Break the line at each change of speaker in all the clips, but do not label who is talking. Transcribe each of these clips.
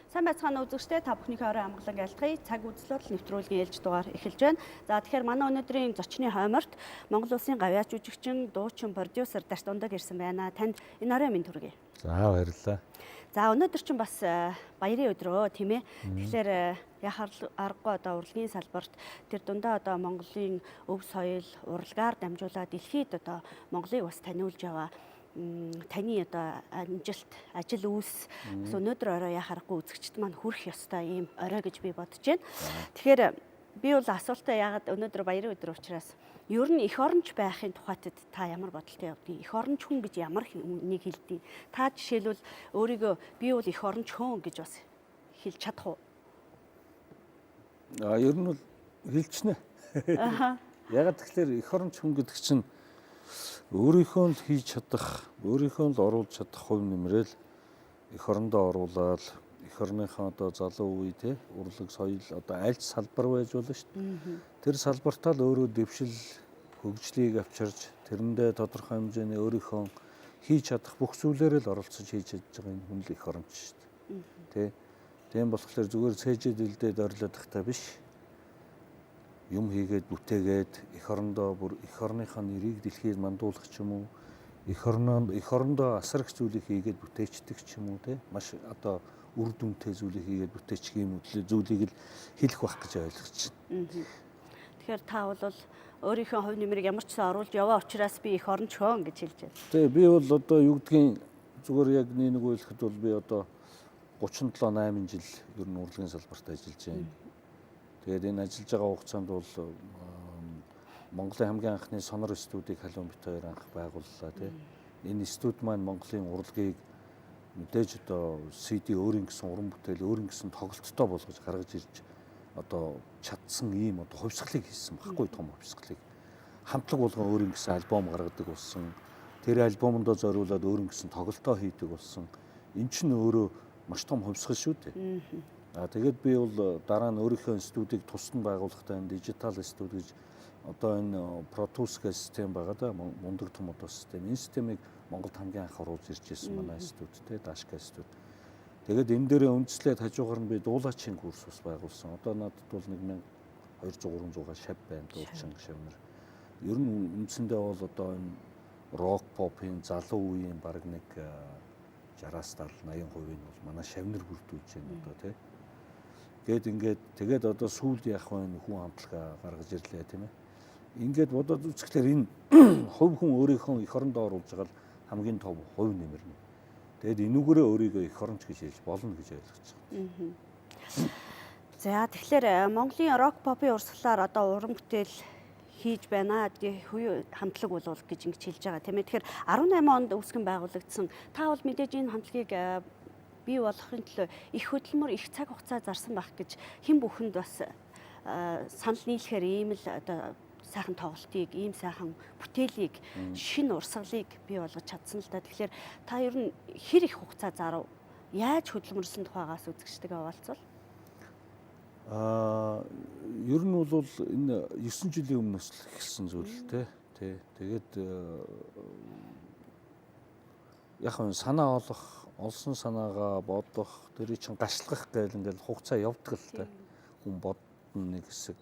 Сайн байцгаана үзэгчдээ, та бүхнийхээ орой амгалан айлтгая. Цаг үзэл бодол нэвтрүүлгийн ээлж дугаар эхэлж байна. За, тэгэхээр манай өнөөдрийн зочны хойморт Монгол Улсын гавьяач жүжигчин, дуучин, продюсер Дарт Ундаг ирсэн байна. Танд энэ орой минь төргий.
За, баярлалаа.
За, өнөөдөр чинь бас баярын өдрөө, тийм ээ. Тэгэхээр яах аргагүй одоо урлагийн салбарт тэр дундаа одоо Монголын өв соёл, урлагаар дамжуулаад дэлхийд одоо Монголыг бас таниулж яваа таны одоо амжилт, ажил үйлс бас өнөөдөр орой яах аргагүй үзэгчд маань хүрэх ёстой ийм орой гэж би бодож байна. Тэгэхээр би бол асуултаа яагаад өнөөдөр баярын өдөр учраас ер нь эх оронч байхын тухайтад та ямар бодолтой явдгийг, эх оронч хүн гэж ямар нэг хэлдэг? Та жишээлбэл өөрийгөө би бол эх оронч хүн гэж бас хэлж чадах уу?
А ер нь бол хэлчихнэ. Ягаад тэгэхээр эх оронч хүн гэдэг чинь өөрийнхөө л хийж чадах, өөрийнхөө л оруулж чадах хувь нэмрэл эх орондоо оруулаад эх орныхоо одоо залуу үе те урлаг соёл одоо аль ч салбар байж болно шүү дээ. Тэр салбартаа л өөрөө дэвшил хөгжлийг авчирч тэрэндээ тодорхой хэмжээний өөрийнхөө хийж чадах бүх зүйлээрээ л оролцож хийж чадж байгаа энэ хүн л эх оронч шүү дээ. Тэ. Тийм болохоор зүгээр цээжээд үлдээд орлоод тахтай биш. Юм хийгээд бүтээгээд эх орондоо бүр эх орныхоо нэрийг дэлхийд мандуулах ч юм уу, эх орноо эх орондоо асар их зүйлийг хийгээд бүтээчдэг ч юм уу те, маш одоо үр дүнтэй зүйлийг хийгээд бүтээчих юм зүйлийг л хэлэх байх гэж ойлгож байна.
Тэгэхээр та бол өөрийнхөө хувь нэмрийг ямар ч сан оруулж яваа учраас би эх оронч хөн гэж хэлж байна.
Тэгээ би бол одоо юу гэдгийг зүгээр яг нэг хэлэхэд бол би одоо 37 8 жил ер нь урлагийн салбарт ажиллаж байна. Тэгээд энэ ажиллаж байгаа хугацаанд бол Монголын хамгийн анхны сонор студийг Халуун бит хоёр анх байгууллаа тий. Энэ студ маань Монголын урлагийг мэдээж одоо CD өөрийн гэсэн уран бүтээл, өөрийн гэсэн тоглолттой болгож гаргаж ирж одоо чадсан ийм одоо хувьсгалыг хийсэн баггүй, том хувьсгалыг. Хамтлаг болгон өөрийн гэсэн альбом гаргадаг болсон. Тэр альбомондоо зориулаад өөрийн гэсэн тоглолтоо хийдэг болсон. Энэ чинь өөрөө маш том хувьсгал шүү дээ. А тэгээд би бол дараа нь өөрийнхөө студийг тусдан байгуулахдаа энэ дижитал студ гэж одоо энэ Pro Tools гэх систем байгаа да, мундаг том одоо систем. Энэ системийг Монголд хамгийн анх оруулж ирж ирсэн манай студ те, Дашка студ. Тэгээд энэ дээрээ үндэслээд хажуугаар нь би дуулаачийн курс бас байгуулсан. Одоо надад бол 1200 300 шав байна, дуучин шавнар. Ер нь үндсэндээ бол одоо энэ рок попын залуу үеийн бараг нэг 60-аас 70 80% нь бол манай шавнар бүрдүүлж байна одоо тий. Гээд ингээд тэгээд одоо сүүлд яах вэ, хүн хамтлагаа гаргаж ирлээ тийм ээ. Ингээд бодоод үзэхлээр энэ хувь хүн өөрийнхөө эх орондоо оруулж байгаа л хамгийн том хувь нэмэр нь. Тэгээд энүүгээрээ өөрийгөө эх оронч гэж хэлж болно гэж ойлгож
байгаа. За, тэгэхээр Монголын рок попын урсгалаар одоо уран бүтээл хийж байна. Хувь хамтлаг бол гэж ингэж хэлж байгаа тийм ээ. Тэгэхээр 18 онд үүсгэн байгуулагдсан. Та бол мэдээж энэ хамтлагийг бий болохын төлөө их хөдөлмөр, их цаг хугацаа зарсан байх гэж хэн бүхэнд бас санал нийлэхээр ийм л одоо сайхан тоглолтыг, ийм сайхан бүтээлийг, шинэ урсгалыг бий болгож чадсан л да. Тэгэхээр та ер нь хэр их хугацаа зарав? Яаж хөдөлмөрлсөн тухайгаас үзэгчтэйгээ хуваалцвал?
Ер нь бол энэ 9 жилийн өмнөөс л эхэлсэн зүйл л те. Тэ. Тэгээд яг нь санаа олох, олсон санаагаа бодох, тэрийг чинь гашлах гээл ингээл хугацаа явдаг л та. Хүн бодно нэг хэсэг.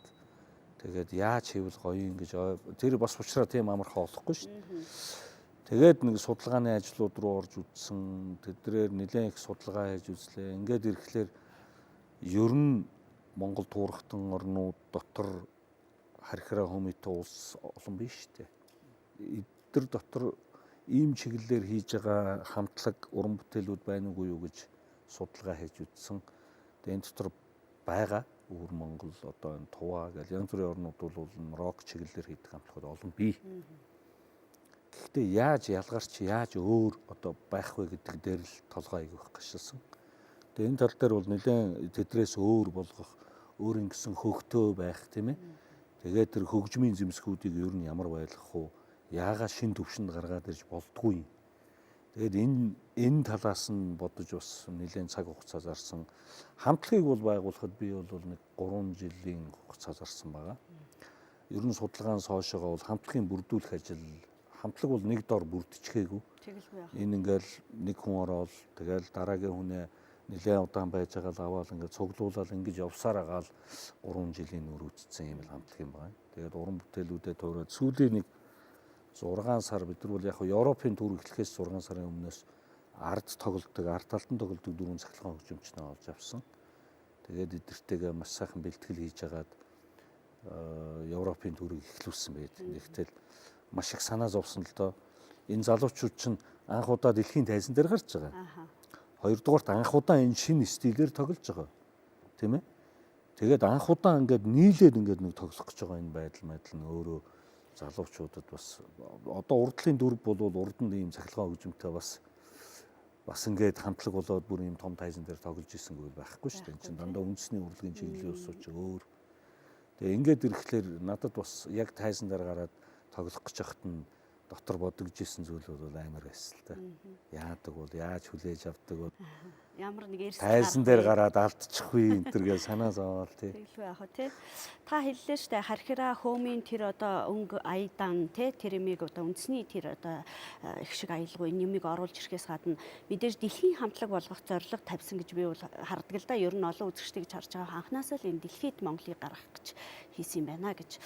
Тэгээд яаж хийвэл гоё юм гэж тэр бас учраа тийм амархан олохгүй шүү дээ. Тэгээд нэг судалгааны ажлууд руу орж үзсэн. Тэдрээр нэлээд их судалгаа хийж үзлээ. Ингээд ирэхлээр ер нь Монгол туурхтан орнууд дотор хархираа хүмүүстээ улс олон биш шүү дээ. Эдгээр дотор ийм чиглэлээр хийж байгаа хамтлаг уран бүтээлүүд байна уугүй юу гэж судалгаа хийж үзсэн. Тэгээ энэ дотор байгаа өвөр Монгол одоо энэ Туваа гэл янз бүрийн орнууд бол рок чиглэлээр хийдэг хамтлагууд олон бий. Гэхдээ яаж ялгарч, яаж өөр одоо байх вэ гэдэг дээр л толгой айгүйх гашилсан. Тэгээ энэ тал дээр бол нэлээд тэдрээс өөр болгох, өөр ингэсэн хөгтөө байх тийм ээ. Тэгээд тэр хөгжмийн зэмсгүүдийг ер нь ямар байлгах уу? Яагаад шин төвшөнд гаргаад ирж болдгүй юм. Тэгээд энэ талаас нь бодож бас нэлээд цаг хугацаа зарсан. Хамтлагийг бол байгуулахад би бол нэг 3 жилийн хугацаа зарсан байгаа. Ер нь судалгаанаас хойшоогоо бол хамтлагийн бүрдүүлэх ажил, хамтлаг бол нэг дор бүрдчихээгүй. Энэ ингээл нэг хүн ороод тэгэл дараагийн хүнээ Нилээн удаан байж байгаа л аваал ингээд цуглуулаад ингэж явсаар агаал 3 жилийн нүүр үтцсэн юм л хамтлаг юм байна. Тэгээд уран бүтээлүүдэд туураад сүүлийн нэг 6 сар бид нар бол яг Европын төр эхлэхээс 6 сарын өмнөөс ард тоглодог, ард талдан тоглодог дөрвөн цахилгаан хөгжимчнээ олж авсан. Тэгээд эдгэртэйгээ маш сайхан бэлтгэл хийж агаад Европын төрийг эхлүүлсэн байд. Нэгтэл маш их санаа зовсон л доо. Энэ залуучууд чинь анх удаа дэлхийн тайзан дээр гарч байгаа. Хоёрдугаарт анх удаа энэ шинэ стилээр тоглож байгаа. Тийм ээ? Тэгээд анх удаа ингээд нийлээд ингээд нэг тоглох гэж байгаа энэ байдал нь өөрөө залуучуудад бас одоо урдлын дүр болвол урд нь ийм цахилгаан хөгжимтэй бас ингээд хамтлаг болоод бүр ийм том тайзан дээр тоглож исэн гэвэл байхгүй шүү дээ. Энд чинь дандаа үндэсний урлагийн чиглэлийн улсууд чи өөр. Тэгээ ингээд ирэхлээр надад бас яг тайзан дээр гараад тоглох гэж хахад нь дотор бодогдож исэн зүйл бол амар байсан л та. Яадаг бол яаж хүлээж авдаг бол
ямар нэг эрс
тайзан дээр гараад алдчихгүй энэ төр гэж санаа зовоол тий.
Тэгэлгүй яах вэ тий. Та хэллээ штэ хархираа хөөмийн тэр одоо өнгө аядан тий тэр юмыг одоо үндэсний тэр одоо их шиг аялгүй энэ юмыг оруулж ирэхээс гадна мэдээж дэлхийн хамтлаг болгох зорилго тавьсан гэж би бол хардаг л да. Ер нь олон үзэгчдийг харж байгаа анхнаасаа л энэ дэлхийд Монголыг гаргах гэж хийсэн юм байна гэж.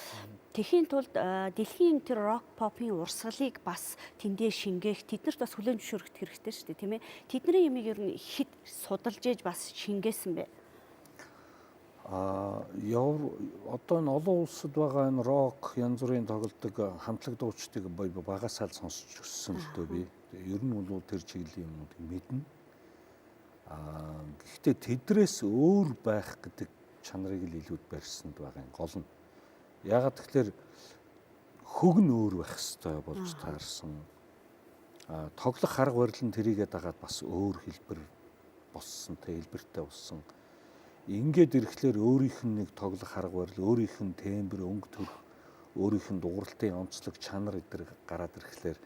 Тэхийн тулд дэлхийн тэр рок попын урсгалыг бас тэндээ шингээх тэднэрт бас хүлээн зөвшөөрөх хэрэгтэй шүү дээ тийм ээ. Тэдний юмыг ер нь хэд судалж ээж бас шингээсэн бэ?
Одоо энэ олон улсад байгаа энэ рок янз бүрийн тоглодог хамтлаг дуучдыг багасаа л сонсч өссөн л дөө би. Ер нь бол тэр чиглэлийн юмнуудыг мэднэ. Гэхдээ тэдрээс өөр байх гэдэг чанарыг л илүүд барьсанд байгаа юм гол нь. Яагаад тэгэхээр хөг нь өөр байх ёстой болж таарсан. Тоглох арга барил нь тэрийгэ дагаад бас өөр хэлбэр болсон, хэлбэртэй болсон. Ингээд ирэхлээр өөрийнх нь нэг тоглох арга барил, өөрийнх нь тембр, өнгө төрх, өөрийнх нь дууралтын онцлог чанар эдэр гараад ирэхлээр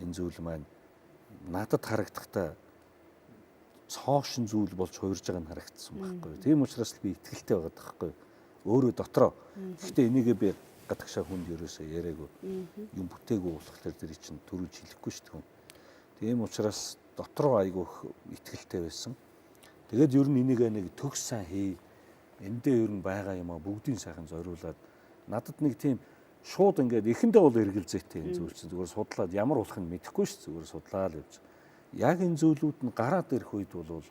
энэ зүйл маань надад харагдахдаа цоошин зүйл болж хувирж байгаа нь харагдсан байхгүй. Тийм учраас л би итгэлтэй байгаад байхгүй. Өөрөө дотроо. Гэхдээ энийгээ би гадагшаа хүнд ерөөсөө яриаггүй. Юм бүтээгүй болохоор тэр чинь төрүүлж хэлэхгүй шүү дээ. Тийм учраас дотроо айгүйх итгэлтэй байсан. Тэгээд ер нь энийгээ нэг төгс сайн хий. Эндээ ер нь байгаа юм а бүгдийн сайхан зориулаад надад нэг тийм шууд ингээд эхэндээ бол эргэлзээтэй энэ зүйл чинь зүгээр судлаад ямар болох нь мэдэхгүй шүү зүгээр судлаа л явж. Яг энэ зүйлүүд нь гараад ирэх үед бол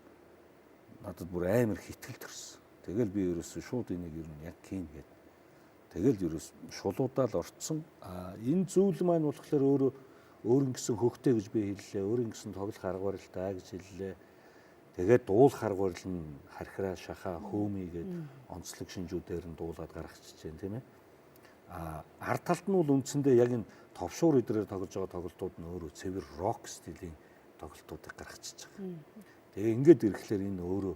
надад бүр амар хитгэл төрсөн. Тэгэл би ерөөсөө шууд энийг ер нь яг хийн гээд. Тэгэл ерөөс шулуудаа л орцсон. Энэ зүйл маань болохоор өөрөө өөр ингэсэн хөгтэй гэж би хэллээ. Өөр ингэсэн тоглох арга барилтай гэж хэллээ. Тэгээд дуулах арга барил нь хархираа шахаа хөөмий гээд онцлог шинжүүдээр нь дуулаад гаргачих чинь тийм ээ. Ард талд нь бол үндсэндээ яг энэ товшуур өдрөөр тоглож байгаа тоглолтууд нь өөрөө цэвэр рок стилийн тоглолтуудыг гаргачихж байгаа. Тэгээ ингээд ирэхлээр энэ өөрөө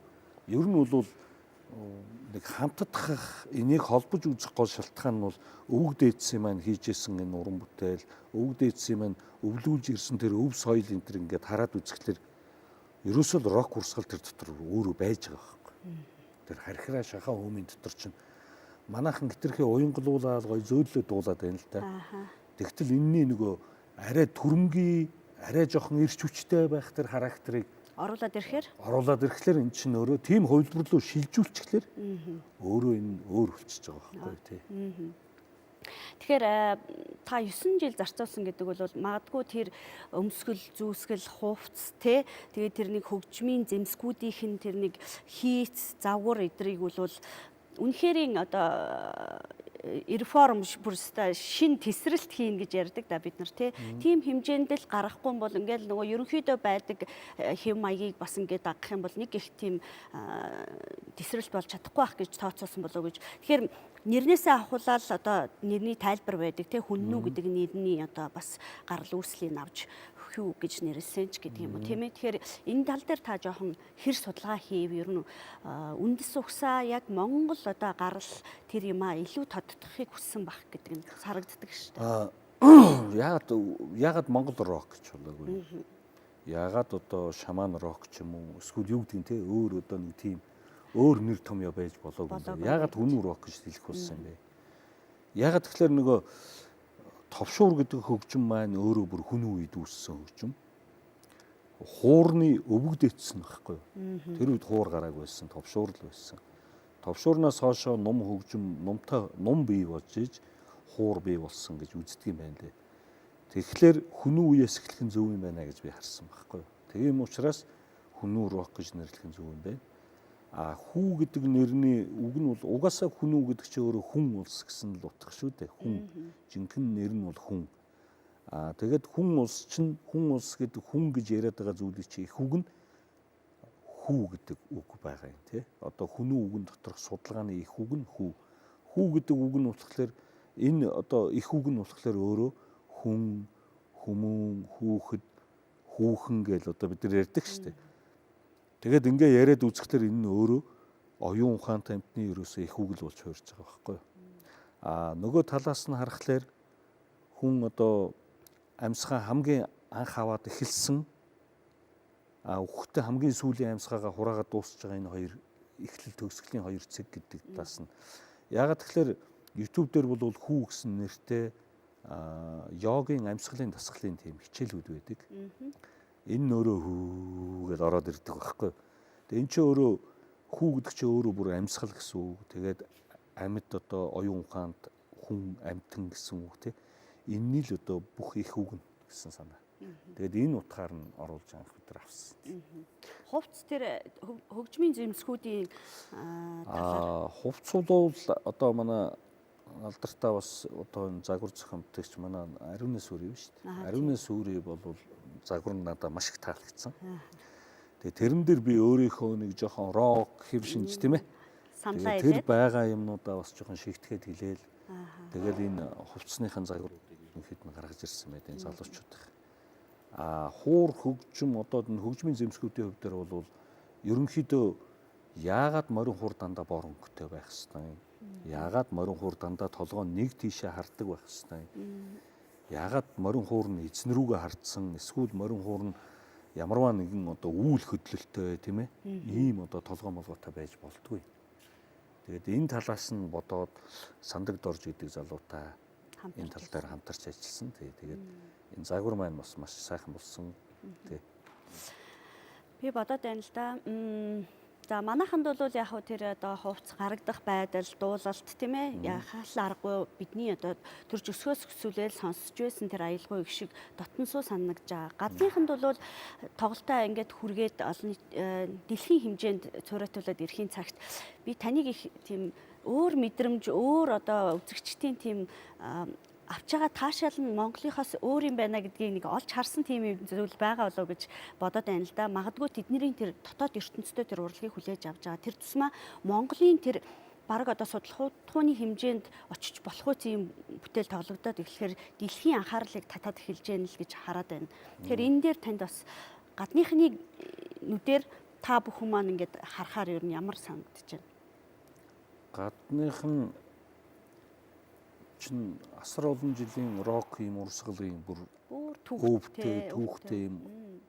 ер нь бол нэг хамтдах энийг холбож үзэх гол шалтгаан нь бол өвөг дээдсийн маань хийжсэн энэ уран бүтээл, өвөг дээдсийн маань өвлүүлж ирсэн тэр өв соёл энэ төр ингээд хараад үзэхлээр ерөөсөө л рок урсгал тэр дотор өөрөө байж байгаа байхгүй. Тэр хархираа шахаа хүмүүн дотор чинь манайхан хитрхи уянгалуулаад гоё зөөллөө дуулаад байна л да. Тэгтэл энэний нөгөө арай түрмгий, арай жоохон эрч хүчтэй байх тэр характерыг
оруулаад
ирэхээр эн чинь өөрөө тийм хувилбар руу шилжүүлчихлээр өөрөө энэ өөр болчихж байгаа байхгүй тий.
Тэгэхээр та 9 жил зарцуулсан гэдэг бол магадгүй тэр өмсгөл, зүүсгэл, хувцс те тэгээд тэр нэг хөгжмийн зэмсгүүдийнх нь тэр нэг хийц, загвар эдрийг бол үнэхэрийн одоо реформ бүр өстой шин тесрэлт хийн гэж ярьдаг да бид нар тий. Тийм хэмжээнд л гаргахгүй бол ингээл нөгөө ерөнхийдөө байдаг хэв маягийг бас ингээд дагах юм бол нэг их тийм тесрэлт болж чадахгүй байх гэж тооцоолсон болоо гэж. Тэгэхээр нэрнээсээ авахулаад одоо нэрний тайлбар байдаг тий хүннүү гэдэг нэрний одоо бас гарал үүслийг авч хүү гэж нэрлсэн ч гэдэг юм уу тийм ээ. Тэгэхээр энэ тал дээр та жоохон хэр судалгаа хийв ер нь үндэс угсаа яг Монгол одоо гарал тэр юм а илүү тодтохыг хүссэн байх гэдэг нь харагддаг шүү
дээ. Яагаад Монгол рок гэж болоогүй? Яагаад одоо шаман рок ч юм уу эсвэл юу гэдэг нь те өөр одоо нэг тийм өөр нэр томьёо байж болоогүй юм бэ? Яагаад хүнүү рок гэж хэлэх болсон юм бэ? Яагаад тэгэхээр нөгөө товшуур гэдэг хөгжим маань өөрөө бүр хүн үед үүссэн хөгжим. Хуурны өвөг дээдсэн байхгүй юу? Тэр үед хуур гарааг байсан, товшуур л байсан. Товшуурнаас хоошоо нум хөгжим, нумтай нум бий болж иж хуур бий болсон гэж үздэг юм байна лээ. Тэгэхээр хүнүү үеэс эхлэх нь зөв юм байна гэж би харсан байхгүй юу? Тийм учраас хүнүү рок гэж нэрлэх нь зөв юм байна. А хүү гэдэг нэрний үг нь бол угаасаа хүнүү гэдэг чинь өөрөө хүн улс гэсэн л утга шүү дээ. Хүн жинхэнэ нэр нь бол хүн. А тэгээд хүн улс чинь хүн улс гэдэг хүн гэж яриад байгаа зүйлийг чи их үг нь хүү гэдэг үг байгаа юм тий. Одоо хүнүү үгэн доторх судалгааны их үг нь хүү. Хүү гэдэг үг нь болохоор энэ одоо их үг нь болохоор өөрөө хүн, хүмүүн, хүүхэд, хүүхэн гэж одоо бид нар ярьдаг шүү дээ. Тэгээд ингээ яриад үзэхлээр энэ нь өөрөө оюун ухаантай амьтны ерөөсөө их үг л болж хуурж байгаа байхгүй юу. А нөгөө талаас нь харахаар хүн одоо амьсгаа хамгийн анх аваад эхэлсэн, а үхтэй хамгийн сүүлийн амьсгаагаа хураагаад дуусч байгаа энэ хоёр эхлэл төгсгөлийн хоёр цэг гэдэг талаас нь. Яагаад тэгэхээр YouTube дээр бол хүү гэсэн нэртэй йогийн амьсгалын дасгалын тийм хичээлүүд байдаг. Энэ нь өөрөө хүү гэдээ ороод ирдэг байхгүй. Тэгээ эн чинь өөрөө хүү гэдэг чинь өөрөө бүр амьсгал гэсэн үг. Тэгээд амьд одоо оюун ухаанд хүн амьтан гэсэн үг тий. Энэний л одоо бүх их үг нь гэсэн санаа. Тэгээд энэ утгаар нь оруулж анх бид нар авсан.
Хувц тэр хөгжмийн зэмсгүүдийн талаар.
Хувц бол одоо манай алдартай бас одоо энэ загвар зохион бүтээгч манай Ариуны сүрий шүү дээ. Ариуны сүрий бол загвар нь надад маш их таалагдсан. Тэгээ тэрэн дээр би өөрийнхөө нэг жоохон рок хэв шинж тийм ээ. Тэр байгаа юмнуудаа бас жоохон шигтгэхэд хэлээл. Тэгэл энэ хувцсныхын загваруудыг ерөнхийд нь гаргаж ирсэн байт энэ залуучууд. А хуур хөгжим одоо энэ хөгжмийн зэмсгүүдийн хувьд дээр бол ерөнхийдөө яагаад морин хуур дандаа бор өнгөтэй байх хэвтэй юм? Яагаад морин хуур дандаа толгой нэг тийшээ хардаг байх хэвтэй юм? Яагаад морин хуур нь эзэн рүүгээ хардсан, эсвэл морин хуур нь ямарваа нэгэн одоо үүл хөдлөлттэй тийм ээ? Ийм одоо толгой молгоотой байж болдгүй. Тэгээд энэ талаас нь бодоод Сандаг Дорж гэдэг залуутай энэ тал дээр хамтарч ажилласан. Тэгээд энэ загвар маань бас маш сайхан болсон. Тий.
Би бодоод байна л да. За манайханд бол яг хөө тэр одоо хувц гарагдах байдал, дуулалт тийм ээ. Яхаал аргагүй бидний одоо төрж өсгөөс өсвөлээл сонсч байсан тэр аялгау их шиг дотносуу санагдж байгаа. Гадныханд бол тоглолтоо ингээд хүргээд олон дэлхийн хэмжээнд цураатуулаад ирэхийн цагт би таныг их тийм өөр мэдрэмж, өөр одоо үзэгчдийн тийм авч байгаа таашаал нь Монголынхоос өөр юм байна гэдгийг нэг олж харсан тийм юм зүйл байгаа болов гэж бодоод байна л да. Магадгүй тэдний тэр дотоод ертөнцийн тэр урлагийг хүлээж авч байгаа. Тэр тусмаа Монголын тэр бараг одоо судлахуйны хэмжээнд очиж болох үс юм бүтээл тоглогдоод эхлэхээр дэлхийн анхаарлыг татаад эхэлж байна л гэж хараад байна. Тэгэхээр энэ дээр танд бас гадныхны нүдээр та бүхэн маань ингээд харахаар ер нь ямар санагдаж байна?
Гадных нь чинь асар олон жилийн рок юм урсгалын бүр түүхтэй юм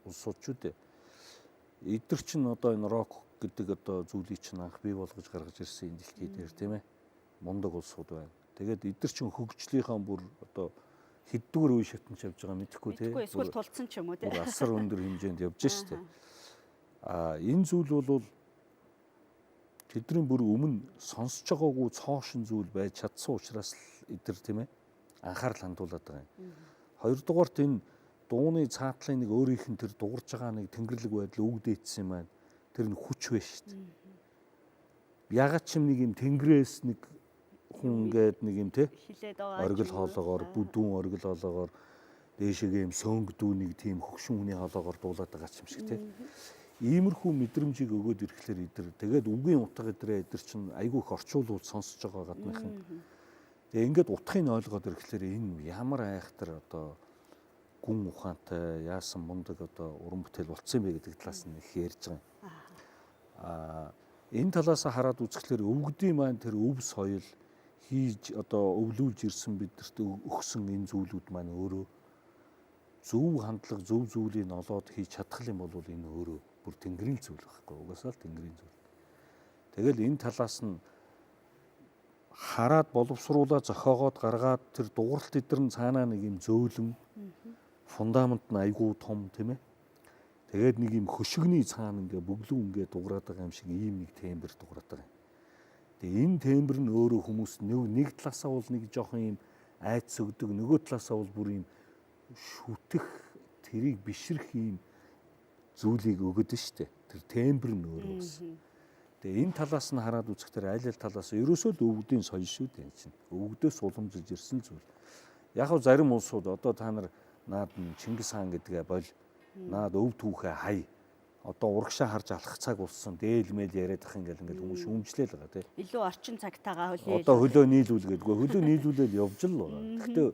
улсууд шүү дээ. Эдгэр чинь одоо энэ рок гэдэг одоо зүйлийг чинь анх бий болгож гаргаж ирсэн энэ дэлхий дээр тийм ээ. Мундаг улсууд байна. Тэгээд эдгэр чинь хөгжлийнхаа бүр одоо хэддүгээр үе шатнд явж байгаа мэдэхгүй тийм.
Эсвэл тулцсан ч юм уу тийм.
Бүр асар өндөр хэмжээнд явж штэ. А энэ зүйл бол тэдний бүр өмнө сонсож байгаагүй цоошин зүйл байж чадсан учраас л эдэр тийм ээ анхаарал хандуулад байгаа юм. Хоёрдугаарт энэ дууны цаатлын нэг өөрийнх нь тэр дуурж байгаа нэг тэнгэрлэг байдал үг дээдсэн юм байна. Тэр нь хүч байж шүү дээ. Ягаад ч юм нэг юм тэнгэрээс нэг хүн ингээд нэг юм те оргил хоолоогоор бүдүүн оргил хоолоогоор дээшээгээ юм сөнгө дүү нэг тийм хөгшин хүний хоолоогоор дуулаад байгаа ч юм шиг те. Иймэрхүү мэдрэмжийг өгөөд ирэхлээр эдэр тэгээд үгийн утга эдрээ эдэр чинь айгүй их орчуулвал сонсож байгаа гадныхан. Тэгээ ингээд утгыг нь ойлгоод ирэхлээр энэ ямар айхтар одоо гүн ухаантай яасан мундаг одоо уран бүтээл болцсон юм бэ гэдэг талаас нь их ярьж байгаа юм. Аа энэ талаас хараад үзэхлээр өвгдийн маань тэр өв соёл хийж одоо өвлүүлж ирсэн бидэрт өгсөн энэ зүйлүүд маань өөрөө зөв хандлага зөв зүйлийг олоод хийж чадах юм бол энэ өөрөө бүр тэнгэрийн зүйл байхгүй угаасаа л тэнгэрийн зүйл. Тэгэл энэ талаас нь хараад боловсруулаа зохиогоод гаргаад тэр дууралт эдэр нь цаанаа нэг юм зөөлөн фундамент нь айгүй том тийм ээ. Тэгээд нэг юм хөшигний цаана ингээ бөглүү ингээ дуграад байгаа юм шиг ийм нэг тембр дуграад байгаа юм. Тэгээ энэ тембр нь өөрөө хүмүүс нэг талаасаа бол нэг жоохон юм айц өгдөг, нөгөө талаасаа бол бүр юм шүтэх, тэрийг бишрэх юм зүйлийг өгöd нь штэ. Тэр тембр нь өөрөө бас. Тэгээ энэ талаас нь хараад үзэхдээ аль аль талаас ерөөсөө л өвгдийн соёл шүү дээ энэ чинь. Өвгдөөс уламжилж ирсэн зүйл. Яг хав зарим улсууд одоо та нар наад нь Чингис хаан гэдгээ боль наад өв түүхээ хай. Одоо урагшаа харж алхах цаг болсон. Дээл мэйл яриад ах ингээл ингээл хүмүүс шүүмжлээл байгаа тий.
Илүү орчин цагтаагаа хөлөө.
Одоо хөлөө нийлүүлгээдгүй. Хөлөө нийлүүлэл явж л байгаа. Гэхдээ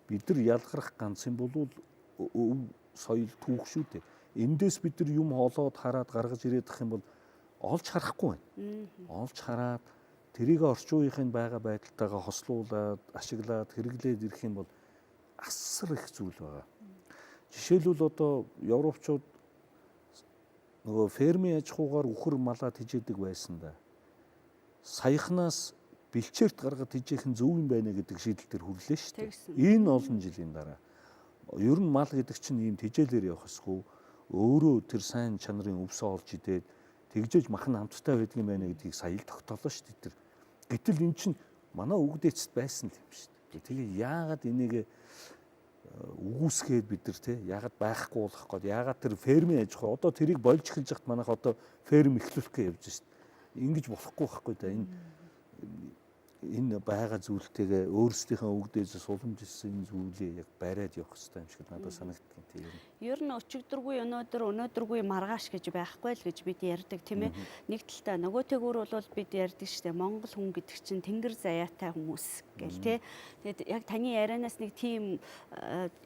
бид нар ялгарх ганц юм бол өв соёл түүх шүү дээ. Эндээс бид нар юм олоод хараад гаргаж ирээд ах юм бол олж харахгүй байна. Олж хараад тэрийг орчин үеийн байгаа байдалтайгаа хослуулад, ашиглаад, хэрэглээд ирэх юм бол асар их зүйл байгаа. Жишээлбэл одоо европчууд нөгөө фермийн аж ахуйгаар үхэр малаа тижээдэг байсан да. Саяхнаас бэлчээрт гаргад тижээх нь зөв юм байна гэдэг шийдэл төр хүрлээ шүү дээ. Энэ олон жилийн дараа. Ер нь мал гэдэг чинь ийм тижээлээр явах ёсгүй. Өөрөө тэр сайн чанарын өвсөө олж идээд тэгжээж мах нь амттай байдаг юм байна гэдгийг сая л тогтоолоо шүү дээ тэр. Гэтэл эн чинь манай өвгдээцэд байсан юм шүү дээ. Тэгээ яагаад энийг үгүйсгээд бид нар те яагаад байхгүй болох гээд яагаад тэр фермийн аж ахуй одоо тэрийг болж эхэлж хахад манайх одоо ферм эхлүүлэх гэж явж шít. Ингэж болохгүй байхгүй да. Энэ байгаа зүйлтэйгээ өөрсдийнхөө өвгдөөс уламжилсан энэ зүйлээ яг бариад явах хэрэгтэй юм шиг надад санагддаг тийм.
Ер нь өчигдөргүй өнөөдөр, өнөөдөргүй маргааш гэж байхгүй л гэж бид ярьдаг тийм ээ. Нэг талдаа нөгөө тэгүр бол бид ярьдаг шүү дээ. Монгол хүн гэдэг чинь тэнгэр заяатай хүмүүс гэл тий. Тэгээд яг таны ярианаас нэг тийм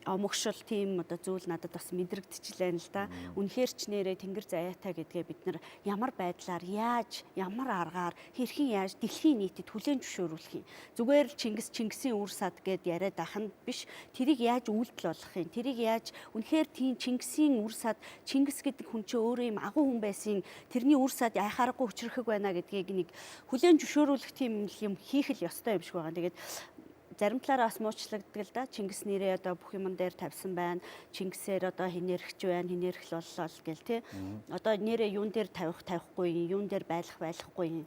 омогшол, тийм одоо зүйл надад бас мэдрэгдчихлээ л да. Үнэхээр ч нэрээ тэнгэр заяатай гэдгээ бид нар ямар байдлаар, яаж, ямар аргаар, хэрхэн яаж дэлхийн нийтэд хүлээн зөвшөөрүүлэх юм. Зүгээр л Чингис, Чингисийн үр сад гэд яриад ах нь биш. Тэрийг яаж үйлдэл болгох юм? Тэрийг яаж үнэхээр тийм Чингисийн үр сад, Чингис гэдэг хүн чинь өөрөө юм агуу хүн байсан, тэрний үр сад яхаарахгүй хүчрэхэг байна гэдгийг нэг хүлээн зөвшөөрүүлэх тийм юм хийх л ёстой юм шиг байгаа. Тэгээд зарим талаараа бас муучлагддаг л да. Чингис нэрээ одоо бүх юмн дээр тавьсан байна. Чингисээр одоо хинэрхч байна, хинэрхэл боллоо л гэл тий. Одоо нэрээ юун дээр тавих, тавихгүй, юун дээр байлах, байлахгүй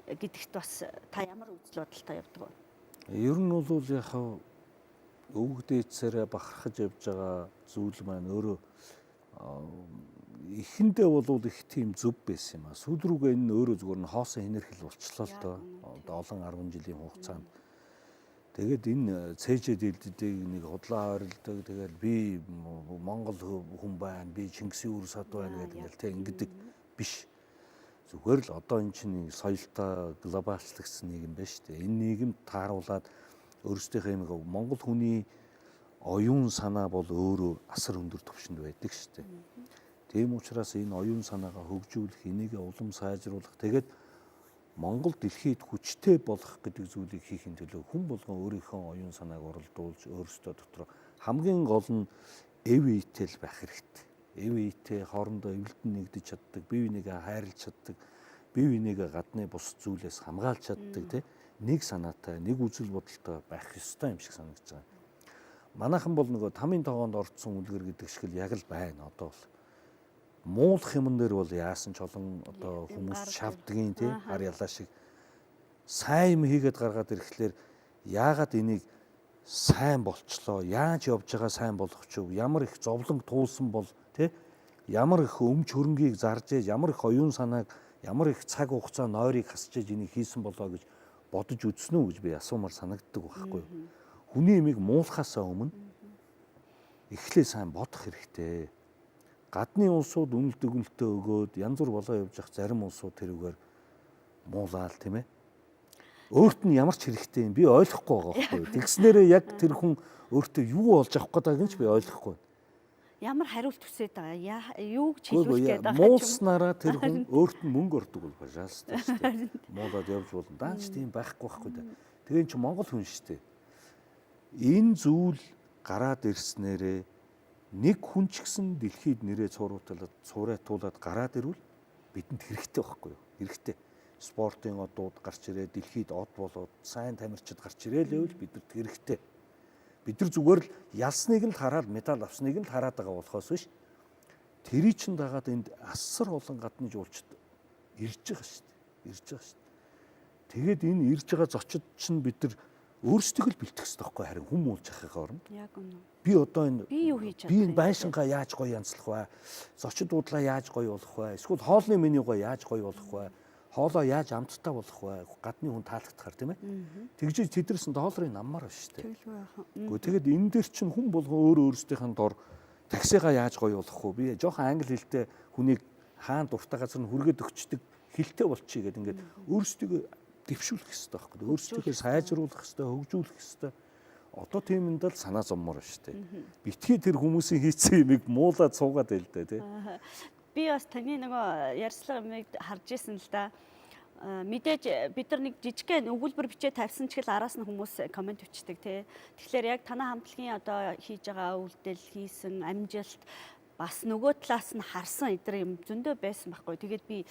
гэдэгт бас та ямар үзэл бодолтой явдаг вэ?
Ер нь бол яг өвгдээцээрээ бахархаж явж байгаа зүйл маань өөрөө эхэндээ бол их тийм зөв байсан юм а. Сүүл рүүгээ энэ нь өөрөө зүгээр нь хоосон хинэрхэл болчлоо л доо. Одоо олон 10 жилийн хугацаанд. Тэгээд энэ цээжээ дэлдэдэг нэг худлаа ойролдог. Тэгээд би Монгол хүн байна, би Чингисийн үр сад байна гэдэг ингээл тэг ингэдэг биш. Зүгээр л одоо энэ чинь соёлтой глобалчлагдсан нийгэм байна шүү дээ. Энэ нийгэмд тааруулаад өөрсдийнхээ юм Монгол хүний оюун санаа бол өөрөө асар өндөр түвшинд байдаг шүү дээ. Тийм учраас энэ оюун санаагаа хөгжүүлэх, энийг улам сайжруулах, тэгээд Монгол дэлхийд хүчтэй болох гэдэг зүйлийг хийхин төлөө хүн болгон өөрийнхөө оюун санааг уралдуулж өөрсдөө дотор хамгийн гол нь эв итэл байх хэрэгтэй. Эв итэй хоорондоо эвлэлдэн нэгдэж чаддаг, бие бинийгээ хайрлаж чаддаг, бие бинийгээ гадны бус зүйлээс хамгаалж чаддаг тий нэг санаатай, нэг үзэл бодолтой байх ёстой юм шиг санагдаж байгаа. Манайхан бол нөгөө тамийн тогоонд орцсон үлгэр гэдэг шиг л яг л байна одоо бол. Муулах юмн дээр бол яасан ч олон одоо хүмүүс шавдгийн тий хар ялаа шиг сайн юм хийгээд гаргаад ирэхлээр яагаад энийг сайн болчлоо, яаж явж байгаа сайн болох ч вэ, ямар их зовлон туулсан бол тий ямар их өмч хөрөнгийг зарж ээж, ямар их оюун санааг, ямар их цаг хугацаа нойрыг хасж ээж энийг хийсэн болоо гэж бодож үзсэн үү гэж би асуумар санагддаг байхгүй юу. Хүний имийг муулахаасаа өмнө эхлээ сайн бодох хэрэгтэй. Гадны улсууд үнэлт өгнөлтөө өгөөд янз бүр болоо явж явах зарим улсууд тэрүүгээр муулаал тийм ээ. Өөрт нь ямар ч хэрэгтэй юм би ойлгохгүй байгаа байхгүй юу. Тэгснээрээ яг тэр хүн өөртөө юу олж авах гэдэг нь ч би ойлгохгүй.
Ямар хариулт хүсээд байгаа? Юу гэж хэлүүлэх гээд байгаа
юм? Муулснараа тэр хүн өөрт нь мөнгө ордог бол пожалуйста шүү дээ. Муулаад явж болно. Даанч тийм байхгүй байхгүй да. Тэгээ эн чинь Монгол хүн шүү дээ. Энэ зүйл гараад ирснээрээ нэг хүн ч гэсэн дэлхийд нэрээ цуурайтуулаад цуурайтуулаад гараад ирвэл бидэнд хэрэгтэй байхгүй юу? Хэрэгтэй. Спортын одууд гарч ирээ, дэлхийд од болоод сайн тамирчид гарч ирээ л байвал бидэрт хэрэгтэй. Бид нар зүгээр л ялсныг нь л хараад медаль авсныг нь л хараад байгаа болохоос биш. Тэрий чин дагаад энд асар олон гадны жуулчид ирж байгаа шүү дээ. Ирж байгаа шүү дээ. Тэгээд энэ ирж байгаа зочид чинь бид нар өөрсдөө л бэлтгэх хэрэгтэй байхгүй, харин хүм уулж ахыхаа оронд.
Яг үнэ.
Би одоо энэ
би юу хийж
би энэ байшингаа яаж гоё янзлах вэ? Зочид буудлаа яаж гоё болох вэ? Эсвэл хоолны менюгаа яаж гоё болох вэ? Хоолоо яаж амттай болох вэ? Гадны хүн таалагдахаар, тийм ээ. Тэгжиж тэдэрсэн долларын наммаар байна шүү дээ.
Тэгэлгүй яах.
Гэхдээ тэгэд энэ дээр чинь хүн болгон өөр өөрсдийнх нь дор таксигаа яаж гоё болох вэ? Би жоохон англи хэлтэй хүнийг хаан дуртай газар нь хүргээд өгчдөг хэлтэй болчихъя гэдэг ингээд өөрсдийгөө дэвшүүлэх хэрэгтэй байхгүй. Өөрсдийгөө сайжруулах хэрэгтэй, хөгжүүлэх хэрэгтэй. Одоо тийм юм дал санаа зовмоор байна шүү дээ. Битгий тэр хүмүүсийн хийцэн юмыг муулаад суугаад байл дээ, тий.
Би бас таны нөгөө ярьслага юмыг харж исэн л да. Мэдээж бид нар нэг жижигхэн өгүүлбэр бичээ тавьсан ч гэл араас нь хүмүүс комент бичдэг, тий. Тэгэхээр яг танай хамтлагийн одоо хийж байгаа үйлдэл, хийсэн амжилт бас нөгөө талаас нь харсан эдгээр юм зөндөө байсан байхгүй. Тэгээд би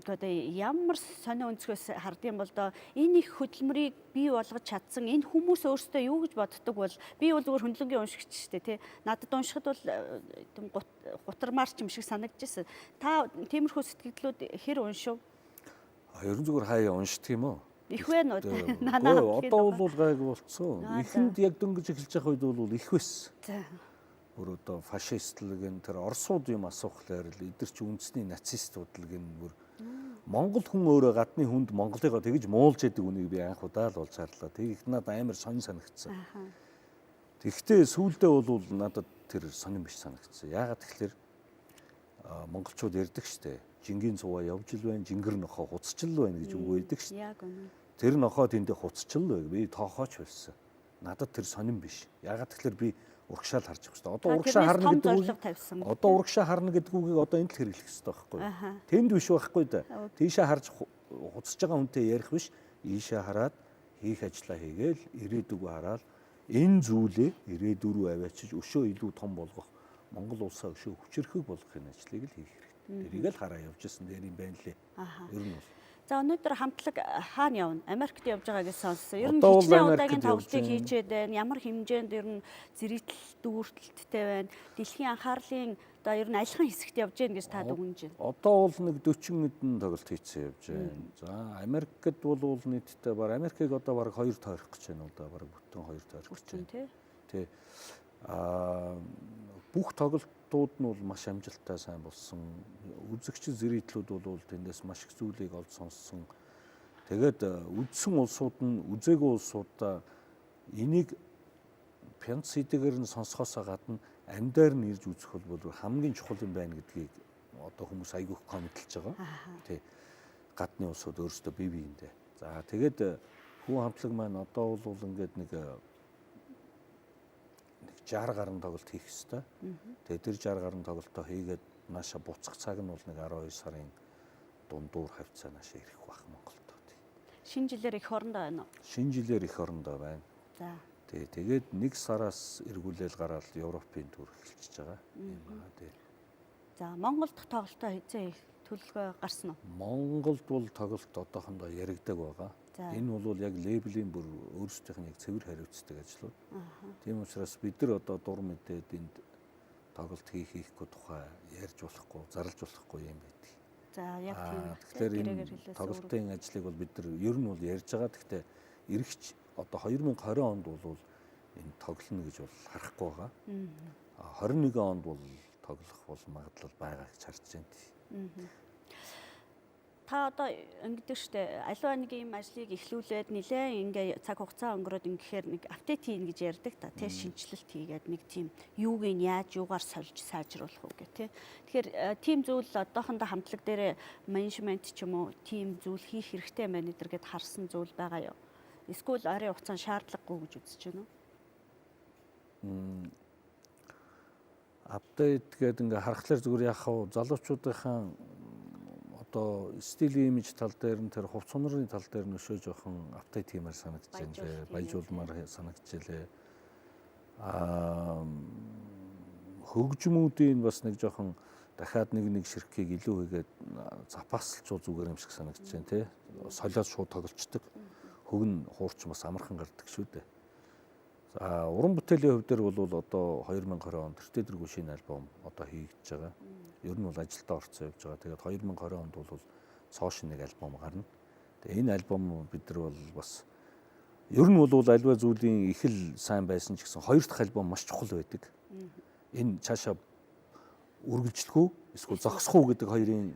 одоо ямар сонио өнцгөөс хардсан бол доо энэ их хөдөлмөрийг бий болгож чадсан энэ хүмүүс өөрсдөө юу гэж боддог бол би бол зүгээр хөндлөнгийн уншигч шүү дээ, тий. Надад уншихад бол тийм гутармаар ч юм шиг санагдчихсэн. Та тиймэрхүү сэтгэлдлүүд хэр уншив?
Ерөн зүгээр хаяа уншдаг юм уу?
Их вэ нүү?
Нанаа. Одоо бол гайгүй болцсон. Эхэнд яг дөнгөж эхэлж байгаа үед бол их байсан.
За.
Бүр одоо фашистлэг энэ тэр орсууд юм асуухлаар л эдгэр чи үндэсний нацистууд л гэн бүр Монгол хүн өөрөө гадны хүнд Монголыгоо тэгж муулж яадаг үнийг би анх удаа л болж харлаа. Тэг их надад амар сонин санагдсан. Тэгэхдээ сүүлдээ бол надад тэр сонин биш санагдсан. Яагаад тэгэхээр монголчууд ярьдаг штэ. Жингийн цуваа явж л байна, жингэр нохоо хуцчил байна гэж үг байдаг штэ.
Яг үнэ.
Тэр нохоо тэндээ хуцчил байг. Би тоохооч байсан. Надад тэр сонин биш. Яагаад тэгэхээр би урагшаал харж байгаа шүү дээ. Одоо урагшаа харна гэдэг үг одоо урагшаа харна гэдэг үгийг одоо энд л хэрэглэх хэрэгтэй байхгүй юу? Тэнд биш байхгүй да. Тийшээ харж хуцаж байгаа хүнтэй ярих биш. Ийшээ хараад хийх ажлаа хийгээл ирээдүгөө хараад энэ зүйлээ ирээдүй рүү аваачиж өшөө илүү том болгох Монгол улсаа өшөө хүчирхэг болгохын ажлыг л хийх хэрэгтэй. Тэрийг л хараа явж исэн дээр юм байна лээ. Ер нь бол.
За өнөөдөр хамтлаг хаана явна? Америкт явж байгаа гэж сонссон. Ер нь хичнээн удаагийн тоглолтыг хийчээд байна. Ямар хэмжээнд ер нь зэрэгтэл дүүртэлттэй байна? Дэлхийн анхаарлын одоо ер нь аль хан хэсэгт явж гэн гэж та дүгнэж байна?
Одоо бол нэг 40 хэдэн тоглолт хийцэн явж байна. За Америкт бол нийтдээ баг Америкийг одоо баг 2 тойрох гэж байна уу да. Баг бүтэн 2 тойрох гэж байна. Тий. Аа бүх тоглолтууд нь бол маш амжилттай сайн болсон. Үзэгч зэрэглүүд бол тэндээс маш их зүйлийг олж сонссон. Тэгээд үдсэн улсууд нь үзээгүй улсуудаа энийг пянц хэдийгээр нь сонсохоосоо гадна амьдаар нь ирж үзэх бол хамгийн чухал юм байна гэдгийг одоо хүмүүс айгүйх комментлж байгаа. Тий. Гадны улсууд өөрсдөө бие биендээ. За тэгээд хүн хамтлаг маань одоо бол ингээд нэг 60 гаруй тоглолт хийх ёстой. Тэгээд тэр 60 гаруй тоглолтоо хийгээд нааша буцах цаг нь бол нэг 12 сарын дундуур хавцаа нааша ирэх байх Монголд.
Шинэ жилээр эх орондоо байна уу?
Шинэ жилээр эх орондоо байна.
За.
Тий, тэгээд 1 сараас эргүүлэл гараад Европын түр эхэлчихэж байгаа юм аа тий.
За, Монгол дахь тоглолтоо хэзээ төлөвлөгөө гарсан уу?
Монголд бол тоглолт одоохондоо яригдаг байгаа. Энэ бол яг лейблийн бүр өөрсдийнх нь яг цэвэр хариуцдаг ажлууд. Тийм учраас бид нар одоо дур мэдээд энд тоглолт хийхгүй тухай ярьж болохгүй, зарлж болохгүй юм байдаг.
За, яг тийм.
Тэгэхээр энэ тоглолтын ажлыг бол бид нар ер нь бол ярьж байгаа. Гэхдээ ирэгч одоо 2020 онд бол энэ тоглоно гэж бол харахгүй байгаа. 21 онд бол тоглох бол магадлал байгаа гэж харж байна.
Та одоо ингэдэг штэ, аливаа нэг юм ажлыг эхлүүлээд нилээн ингээ цаг хугацаа өнгөрөөд ингэхээр нэг апдейт хийнэ гэж ярьдаг та, тий, шинэчлэлт хийгээд нэг тийм юуг нь яаж юугаар сольж сайжруулах уу гэх тий. Тэгэхээр тийм зүйл одоохондоо хамтлаг дээрээ менежмент ч юм уу тийм зүйл хийх хэрэгтэй байна эдэр гэд харсан зүйл байгаа юу? Эсвэл ойрын хугацаанд шаардлагагүй гэж үзэж байна
уу? Апдейт гэдэг ингээ харахлаар зүгээр яах вэ? Залуучуудынхаа одоо стил имиж тал дээр нь тэр хувц хунрын тал дээр нь өшөө жоохон апдейт хиймээр санагдаж байна лээ. Баяжуулмаар санагдаж лээ. Аа хөгжмүүдийн бас нэг жоохон дахиад нэг ширхгийг илүү хийгээд запаслчул зүгээр юм шиг санагдаж байна тий. Солиод шууд тоглолцдог. Хөгн хуурч бас амархан гардаг шүү дээ. За уран бүтээлийн хөв дээр бол одоо 2020 онд тэртээ дэргүй шинэ альбом одоо хийгдэж байгаа. Ер нь бол ажилдаа орцсон явж байгаа. Тэгээд 2020 онд бол цоо шинэ нэг альбом гарна. Тэгээ энэ альбом бид нар бол бас ер нь бол альва зүйлийн их л сайн байсан ч гэсэн хоёр дахь альбом маш чухал байдаг. Энэ цаашаа үргэлжлэх үү эсвэл зогсох уу гэдэг хоёрын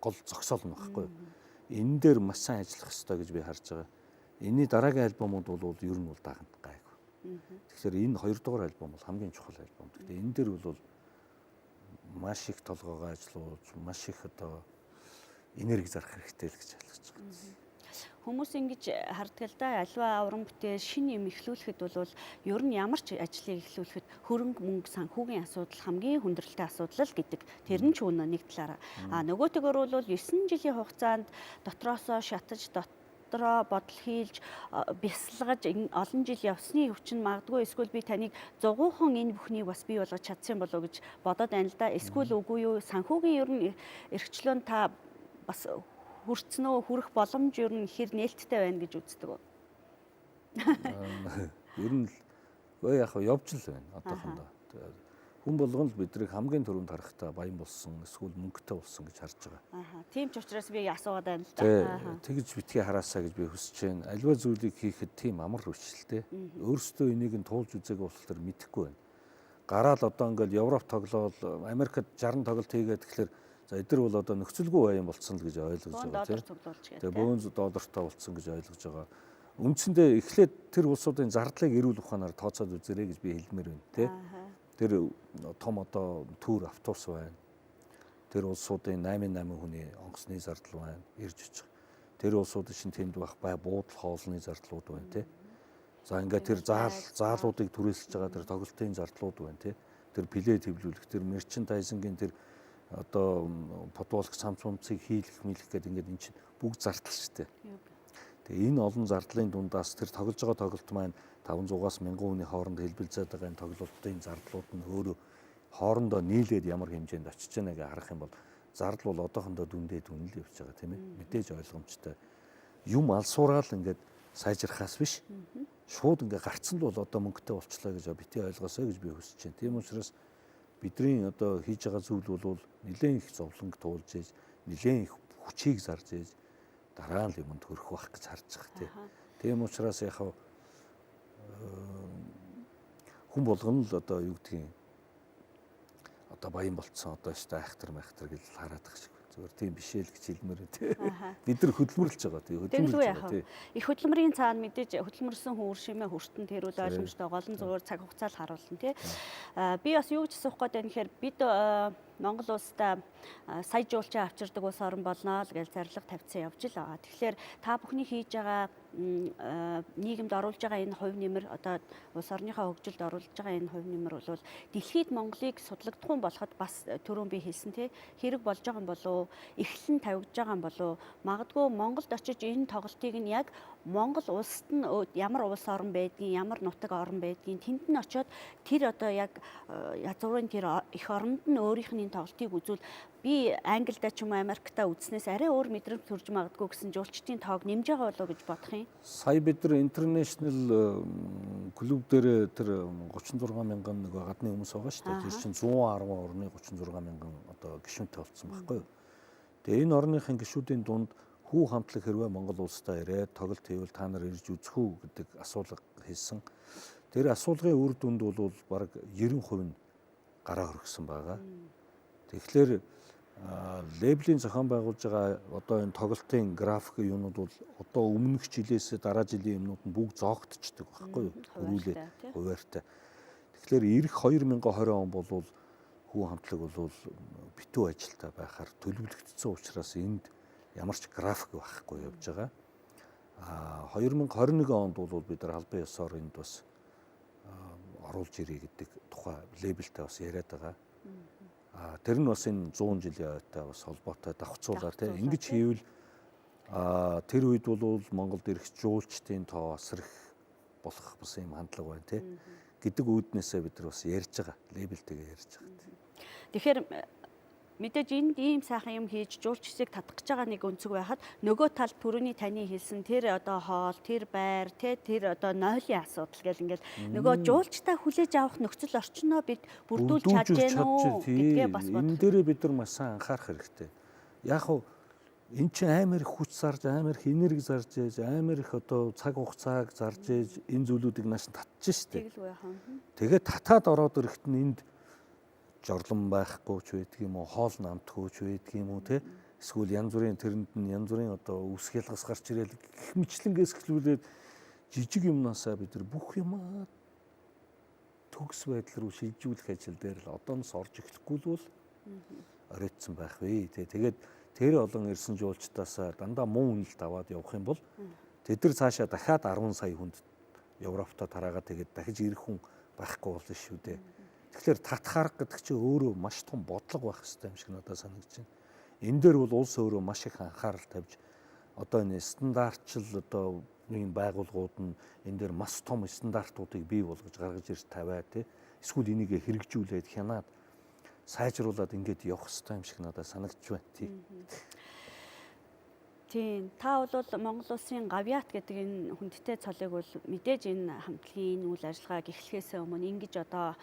гол зогсоол нь багхгүй. Энэ дээр маш сайн ажиллах ёстой гэж би харж байгаа. Энэний дараагийн альбомууд бол ер нь бол дагна гайгүй. Тэгэхээр энэ хоёрдугаар альбом бол хамгийн чухал альбом. Тэгэхээр энэ дээр бол маш их толгоогоо ажилуулж, маш их одоо энерги зарах хэрэгтэй л гэж ойлгож байгаа.
Хүмүүс ингэж харддаг л да, альва уран бүтээл шинэ юм эхлүүлэхэд бол ер нь ямар ч ажлыг эхлүүлэхэд хөрөнгө мөнгө санхүүгийн асуудал хамгийн хүндрэлтэй асуудал л гэдэг. Тэр нь ч үнэ нэг талаараа. А нөгөөтэйгөр бол 9 жилийн хугацаанд дотроосоо шатаж, дотроо бодол хийлж, бясалгаж олон жил явсны өвчин магадгүй эсвэл би таныг зугуухан энэ бүхнийг бас бий болгож чадсан болов уу гэж бодоод байна л да. Эсвэл үгүй юу, санхүүгийн ер нь эрхчлөөнд та бас хүрцэн үү, хүрэх боломж ер нь хэр нээлттэй байна гэж үздэг үү?
Ер нь л яг явж л байна одоохондоо. Хүн болгон л бидрийг хамгийн түрүүнд харахтаа баян болсон эсвэл мөнгөтэй болсон гэж харж байгаа.
Аха. Тийм ч учраас би асуугаад байна л да.
Тэгж битгий хараасаа гэж би хүсэж байна. Альва зүйлийг хийхэд тийм амар биш л дээ. Өөрсдөө энийг нь туулж үзээгүй болохоор мэдэхгүй байна. Гараал одоо ингээл Европ тоглоол, Америкт 60 тоглолт хийгээд тэгэхээр за эдгээр бол одоо нөхцөлгүй баян болцсон л гэж ойлгож байгаа
тийм.
Тэгээ бөөн доллартай болцсон гэж ойлгож байгаа. Үндсэндээ эхлээд тэр улсуудын зардлыг эрүүл ухаанаар тооцоод үзээрэй гэж би хэлмээр байна тий. Тэр том одоо төр автобус байна. Тэр улсуудын 8-8 хүний онгоцны зардал байна. Ирж очих. Тэр улсуудын шин тэнд байх бай буудал хоолны зардлууд байна тий. За ингээд тэр заалуудыг түрээсэлж байгаа тэр тоглолтын зардлууд байна тий. Тэр плей төвлөрүүлэх, тэр мерчендайзингийн тэр одоо футболк цамц мумцыг хийлэх мэлэх гэдэг ингээд эн чинь бүгд зардал шүү дээ. Тэгээ энэ олон зардлын дундаас тэр тоглож байгаа тоглолт маань 500-аас 1000 хүний хооронд хэлбэлзээд байгаа энэ тоглолтын зардлууд нь өөрөө хоорондоо нийлээд ямар хэмжээнд очиж байна гэж харах юм бол зардал бол одоохондоо дүндээ дүн л явж байгаа тийм ээ. Мэдээж ойлгомжтой. Юм алсуураал ингээд сайжрахаас биш. Шууд ингээд гарцсан л бол одоо мөнгөтэй болчлоо гэж бити ойлгосоо гэж би хүсэж байна. Тийм учраас бидний одоо хийж байгаа зүйл бол нэлээд их зовлонг туулж ээж, нэлээд их хүчийг зарж ээж дараа нь юмд хөрөх байх гэж харж байгаа тий. Тийм учраас яг хүн болгоно л одоо юу гэдгийг одоо баян болцсон одоо өстой айхтар майхтар гэж хараад байгаа шиг. Зүгээр тийм биш ээ л гэж хэлмээр тий. Бид нар хөдөлмөрлөж байгаа тий.
Хөдөлмөрлөж байгаа тий. Их хөдөлмөрийн цаана мэдээж хөдөлмөрлсөн хүн үр шимээ хүртэн тэр үл ойлгомжтой гол нь зүгээр цаг хугацааг харуулна тий. Би бас юу гэж асуух гээд байна гэхээр бид Монгол улстай сая жуулчаа авчирдаг улс орон болно л гэж зорилго тавьсан явж л байгаа. Тэгэхээр та бүхний хийж байгаа нийгэмд оруулж байгаа энэ хувь нэмэр одоо улс орныхоо хөгжилд оруулж байгаа энэ хувь нэмэр бол дэлхийд Монголыг судлагдахуун болоход бас түрүүн би хэлсэн тий хэрэг болж байгаа юм болов эхлэн тавигдж байгаа юм болов магадгүй Монголд очиж энэ тоглолтыг нь яг Монгол улсад нь ямар улс орон байдгийг ямар нутаг орон байдгийг тэнд нь очиод тэр одоо яг язгуурын тэр эх оронд нь өөрийнх нь энэ тоглолтыг үзвэл би Англидаа ч юм уу Америктаа үзснээс арай өөр мэдрэмж төрж магадгүй гэсэн жуулчдын тоог нэмж байгаа болоо гэж бодох юм.
Сая бид нар international клуб дээр тэр 36 мянган нөгөө гадны хүмүүс байгаа шүү дээ. Тэр чинь 110 орны 36 мянган одоо гишүүнтэй болсон байхгүй юу. Тэгээ энэ орныхын гишүүдийн дунд хүү хамтлаг хэрвээ Монгол улсдаа ирээд тоглолт хийвэл та нар ирж үзэх үү гэдэг асуулга хийсэн. Тэр асуулгын үр дүнд бол бараг 90% нь гараа хөргсөн байгаа. Тэгэхээр лейблийн зохион байгуулж байгаа одоо энэ тоглолтын график юунууд бол одоо өмнөх жилээс дараа жилийн юмнууд нь бүгд зоогдчихдаг байхгүй юу? Хөрүүлээд хуваартай. Тэгэхээр ирэх 2020 он бол хүү хамтлаг бол битүү ажилтаа байхаар төлөвлөгдсөн учраас энд ямар ч график байхгүй явж байгаа. А 2021 онд бол бид нар албан ёсоор энд бас оруулж ирье гэдэг тухай лейблтэй бас яриад байгаа. А тэр нь бас энэ 100 жилийн ойтой бас холбоотой давхцуулаар тийм ингэж хийвэл тэр үед бол Монголд ирэх жуулчдын тоо асар их болох бас юм хандлага байна тийм гэдэг үүднээсээ бид нар бас ярьж байгаа. Лейблтэйгээ ярьж байгаа.
Тэгэхээр Мэдээж энд ийм сайхан юм хийж жуулчдыг татах гэж байгаа нэг өнцөг байхад нөгөө талд түрүүний таны хэлсэн тэр одоо хоол, тэр байр, тэр одоо нойлын асуудал гэл ингээл нөгөө жуулчдаа хүлээж авах нөхцөл орчноо бид бүрдүүлж чадж гэнэ үү гэдгээ бас
бодох. Энэ дээрээ бид нар маш сайн анхаарах хэрэгтэй. Яг хав эн чинь амар их хүч зарж, амар их энерги зарж ээж, амар их одоо цаг хугацааг зарж ээж энэ зүйлүүдийг нааш татж штэ. Тэгээд татаад ороод ирэхэд нь энд жорлон байхгүй ч байдаг юм уу, хоол намтгүй ч байдаг юм уу, те? Эсвэл янз бүрийн тэрэнд нь янз бүрийн одоо үсэх ялгас гарч ирээл гэх мэтлэнгээс эхлүүлээд жижиг юмнасаа бид нар бүх юмаа төгс байдал руу шилжүүлэх ажил дээр л одооноос орж эхлэхгүй л бол оройтсон байх вэ, те? Тэгээд тэр олон ирсэн жуулчдаасаа дандаа муу үнэлт аваад явах юм бол тэд нар цаашаа дахиад 10 сая хүнд Европтой тараагаад тэгээд дахиж ирэх хүн байхгүй болно шүү дээ. Тэгэхээр татах арга гэдэг чинь өөрөө маш том бодлого байх хэрэгтэй юм шиг надад санагдаж байна. Энэ дээр бол улс өөрөө маш их анхаарал тавьж одоо энэ стандартчил одоо ийм байгууллагууд нь энэ дээр маш том стандартуудыг бий болгож гаргаж ирж тавиа тий. Эсвэл энийг хэрэгжүүлээд хянаад сайжруулад ингээд явах хэрэгтэй юм шиг надад санагдаж байна тий.
Тийм. Та бол Монгол улсын гавьяат гэдэг энэ хүндтэй цолыг бол мэдээж энэ хамтлагийн энэ үйл ажиллагааг эхлэхээс өмнө ингэж одоо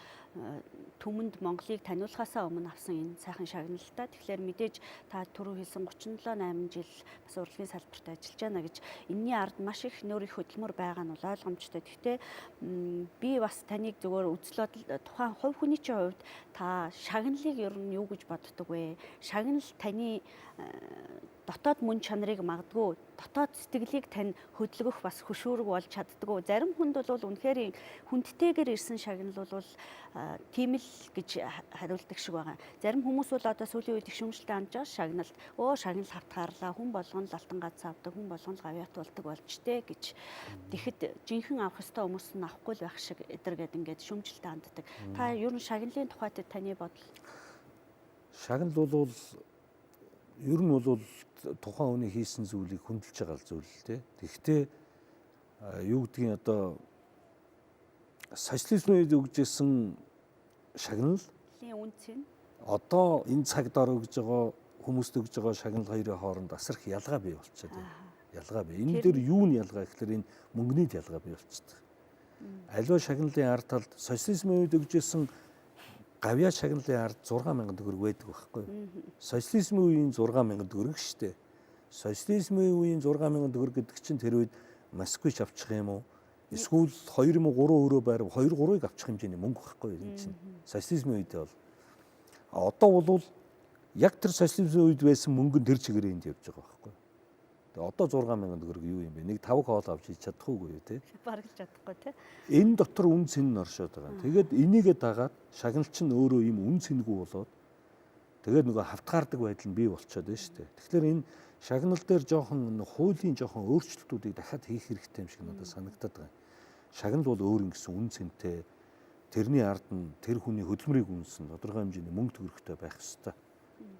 түмэнд Монголыг таниулахаасаа өмнө авсан энэ сайхан шагнал та. Тэгэхээр мэдээж та түрүү хэлсэн 37 8 жил бас урлагийн салбарт ажиллаж байна гэж энэний ард маш их нөр их хөдөлмөр байгаа нь бол ойлгомжтой. Гэхдээ би бас таныг зөвөр үзлээд тухайн хувь хүний чинь хувьд та шагналыг ер нь юу гэж боддог вэ? Шагнал таны дотоод мөн чанарыг магадгүй дотоод сэтгэлийг тань хөдөлгөх бас хөшүүрэг болж чаддгүй. Зарим хүнд бол үнэхээр хүндтэйгэр ирсэн шагнал бол тийм л гэж хариулдаг шиг байгаа. Зарим хүмүүс бол одоо сүүлийн үед их шүмжлэлтэй хандж байгаа шагналд шагнал хавтгаарлаа, хүн болгон л алтан гац авдаг, хүн болгон л гавьяат болдог болж тэ гэж. Тэгэхэд жинхэнэ авах ёстой хүмүүс нь авахгүй л байх шиг эдэр гэд ингээд шүмжлэлтэй ханддаг. Та ер нь шагналын тухайд таны бодол?
Шагнал бол ер нь бол тухайн хүний хийсэн зүйлийг хүндэлж байгаа зүйл л дээ. Тэгэхдээ юу гэдгийг одоо социализмын үед өгж исэн шагнал
үнц нь
одоо энэ цаг дор өгж байгаа хүмүүст өгж байгаа шагнал хоёрын хооронд асар их ялгаа бий болчиход байна. Ялгаа бий. Энэ дээр юу нь ялгаа гэхэлэр энэ мөнгөний ялгаа бий болчихдог. Аливаа шагналын ард талд социализмын үед өгж исэн гавьяа шагналын ард 6,000 төгрөг байдаг байхгүй. Социализмын үеийн 6,000 төгрөг шүү дээ. Социализмын үеийн 6,000 төгрөг гэдэг чинь тэр үед Москвич авчих юм уу? Эсвэл 2 юм уу 3 өрөө байр 2 3-ыг авчих хэмжээний мөнгө байхгүй энэ чинь. Социализмын үед бол. Одоо бол яг тэр социализмын үед байсан мөнгө нь тэр чигээр энд явж байгаа байхгүй. Тэгээ одоо 6,000 төгрөг юу юм бэ? Нэг 5 хоол авч ич чадах уугүй юу те?
Бараг л чадахгүй те.
Энэ дотор үн цэн нь оршоод байгаа. Тэгээд энийгээ дагаад шагнал чинь өөрөө ийм үн цэнгүй болоод тэгээд нөгөө хавтгаардаг байдал нь бий болчиход байна шүү дээ. Тэгэхээр энэ шагнал дээр жоохон хуулийн жоохон өөрчлөлтүүдийг дахиад хийх хэрэгтэй юм шиг надад санагдаад байгаа. Шагнал бол өөр ингэсэн үн цэнтэй, тэрний ард нь тэр хүний хөдөлмөрийг үнсэн тодорхой хэмжээний мөнгө төгрөгтэй байх ёстой.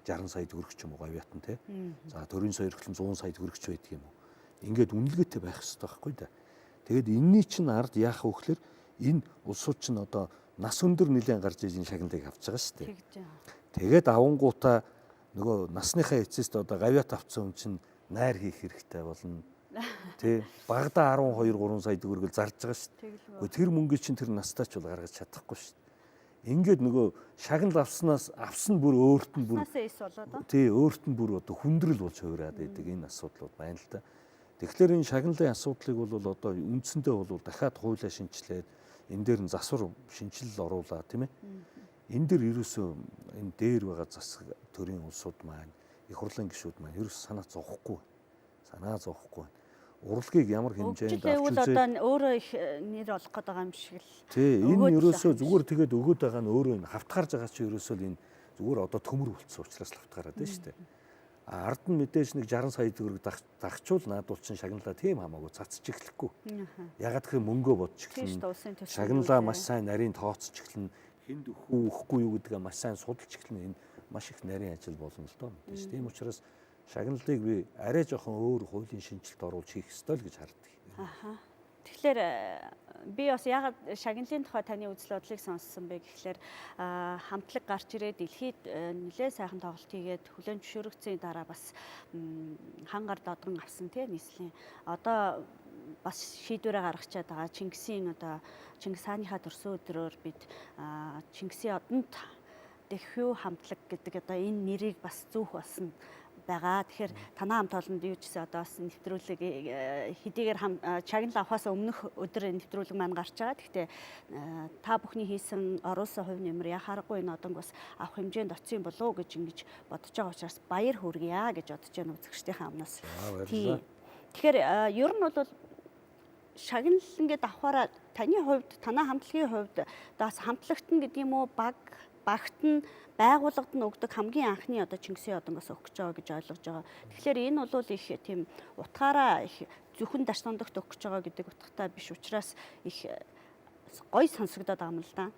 60 сая төгрөг ч юм уу гавьяатан те. За төрийн сойрхлон 100 сая төгрөг ч байдаг юм уу. Ингээд үнэлгээтэй байх ёстой байхгүй да. Тэгээд энэний чинь ард яах вэ гэхээр энэ улсууд чинь одоо нас өндөр нэлээд гарч иж энэ шагналыг авч байгаа шүү дээ. Тэгээд авангуудаа нөгөө насныхаа эцэст одоо гавьяат авцсан хүн чинь найр хийх хэрэгтэй болно. Тэ багада 12 3 сая төгрөгөл зарж байгаа шүү дээ. Гэхдээ тэр мөнгөний чинь тэр настай ч бол гаргаж чадахгүй шүү дээ. Ингээд нөгөө шагнал авснаас авсан бүр өөрт нь бүр тий өөрт нь бүр одоо хүндрэл болж хувираад байдаг энэ асуудлууд байна л да. Тэгэхээр энэ шагналын асуудлыг бол одоо үндсэндээ бол дахиад хуулиа шинчлээд энэ дээр нь засвар шинжилэл оруулаа тийм ээ. Энэ дээр ерөөсөө энэ дээр байгаа засаг төрийн улсууд маань их хурлын гишүүд маань ерөөс санаа зовхгүй. Санаа зовхгүй. Урлагийг ямар хэмжээнд
авч үзээ. Одоо өөрөө их нэр олох гээд байгаа юм шиг л.
Тий, энэ ерөөсөө зүгээр тэгээд өгөөд байгаа нь өөрөө энэ хавтгаарж байгаа чинь ерөөсөө л энэ зүгээр одоо төмөр болцсон учраас л хавтгаараад байна шүү дээ. А ард нь мэдээж нэг 60 сая төгрөг дагчвал наадвал чинь шагналаа тийм хамаагүй цацж эхлэхгүй. Ягаад гэхээр мөнгөө бодж эхэлнэ. Шагналаа маш сайн нарийн тооцож эхэлнэ. Хүнд өгөх үү, өгөхгүй юу гэдгээ маш сайн судалж эхэлнэ. Энэ маш их нарийн ажил болно л доо мэдээж. Тийм учраас шагналыг би арай жоохон өөр хуулийн шинжилэлт оруулж хийх ёстой л гэж хардаг.
Аха. Тэгэхээр би бас яагаад шагналын тухай таны үзэл бодлыг сонссон бэ гэхлээр хамтлаг гарч ирээд дэлхийд нэлээд сайхан тоглолт хийгээд хүлээн зөвшөөрөгдсөний дараа бас хангар додгон авсан тий нийслэлийн. Одоо бас шийдвэрээ гаргачаад байгаа Чингисийн одоо Чингис хааныхаа төрсөн өдрөөр бид Чингисийн одонд Дэхүү хамтлаг гэдэг одоо энэ нэрийг бас зүүх болсон байгаа. Тэгэхээр танаа хамт олонд юу ч гэсэн одоо бас нэвтрүүлэг хэдийгээр шагнал авахаас өмнөх өдөр нэвтрүүлэг маань гарч байгаа. Гэхдээ та бүхний хийсэн оруулсан хувь нэмэр яхаарахгүй энэ одонг бас авах хэмжээнд очсон болов уу гэж ингэж бодож байгаа учраас баяр хүргье гэж бодож байна үзэгчдийнхээ амнаас.
Баярлалаа.
Тэгэхээр ер нь бол шагнал ингээд авахаараа таны хувьд, танаа хамтлагийн хувьд бас хамтлагт нь гэдэг юм уу, багт нь байгууллагад нь өгдөг хамгийн анхны одоо Чингисийн одонгоос өгч байгаа гэж ойлгож байгаа. Тэгэхээр энэ бол их тийм утгаараа их зөвхөн дарсандагт өгч байгаа гэдэг утгатай биш учраас их гоё сонсогдоод байгаа юм л да.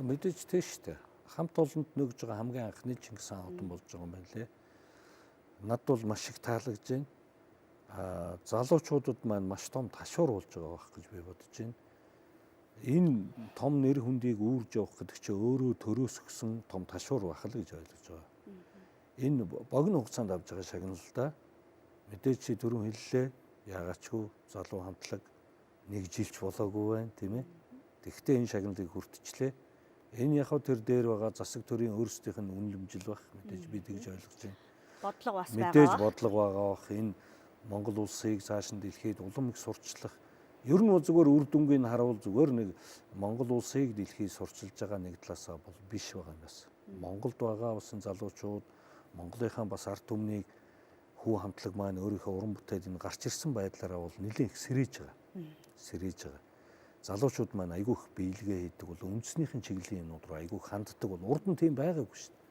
Мэдээж тийм шүү дээ. Хамт олонд нөгж байгаа хамгийн анхны Чингис хаан одон болж байгаа юм байна лээ. Над бол маш их таалагдж байна. Залуучуудад маань маш том ташуур болж байгаа байх гэж би бодож байна. Энэ том нэр хүндийг үүрж явах гэдэг чинь өөрөө төрөөс өгсөн том ташуур байх л гэж ойлгож байгаа. Энэ богино хугацаанд авж байгаа шагнал л да. Мэдээж чи түрүүн хэллээ. Яагаачгүй залуу хамтлаг нэг жилч болоогүй байна, тийм ээ. Тэгэхдээ энэ шагналыг хүртчихлээ. Энэ яг тэр дээр байгаа засаг төрийн өөрсдийнх нь үнэлэмжил байх. Мэдээж би тэгж ойлгож байна.
Бодлого бас байгаа.
Мэдээж бодлого байгаа бах. Энэ Монгол улсыг цааш нь дэлхийд улам их сурчлах. Ер нь зүгээр үр дүнгийг харуул зүгээр нэг Монгол улсыг дэлхийд сурчилж байгаа нэг талаасаа бол биш байгаа юм бас. Монголд байгаа бас залуучууд Монголынхаа бас ард түмнийг хүү хамтлаг маань өөрийнхөө уран бүтээл энэ гарч ирсэн байдлаараа бол нэлээд их сэрэж байгаа. Сэрэж байгаа. Залуучууд маань айгүй их биелгээ хийдэг бол үндснийхэн чиглэлийн юмнууд руу айгүй ханддаг бол урд нь тийм байгаагүй шүү дээ.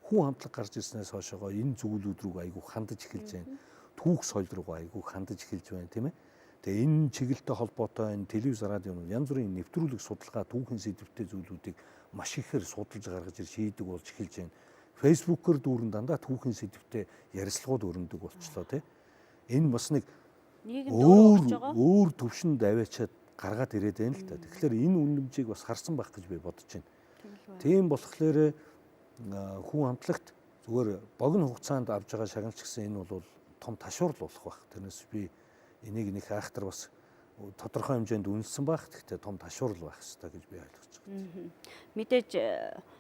Хүү хамтлаг гарч ирснээс хойшоогоо энэ зүйлүүд рүү айгүй хандаж эхэлж байна. Түүх соёл руу айгүй хандаж эхэлж байна, тийм ээ. Тэгээ энэ чиглэлтэй холбоотой энэ телевиз, радио янз бүрийн нэвтрүүлэг, судалгаа, түүхэн сэдвтэй зүйлүүдийг маш ихээр судалж гаргаж ир шийдэг болж эхэлж байна. Facebook-оор дүүрэн дандаа түүхэн сэдвтэй ярилцлагууд өрнөдөг болчлоо, тий. Энэ бас нэг өөр өөр төвшөнд аваачаад гаргаад ирээд байна л та. Тэгэхээр энэ үнэмжийг бас харсан байх гэж би бодож байна. Тийм болохоор хүн хамтлагт зүгээр богино хугацаанд авж байгаа шагналч гэсэн энэ бол том ташуурл болох байх. Тэрнээс би энийг нэг айхтар бас тодорхой хэмжээнд үнэлсэн байх. Гэхдээ том ташуурл байх ёстой гэж би ойлгож
байна. Мэдээж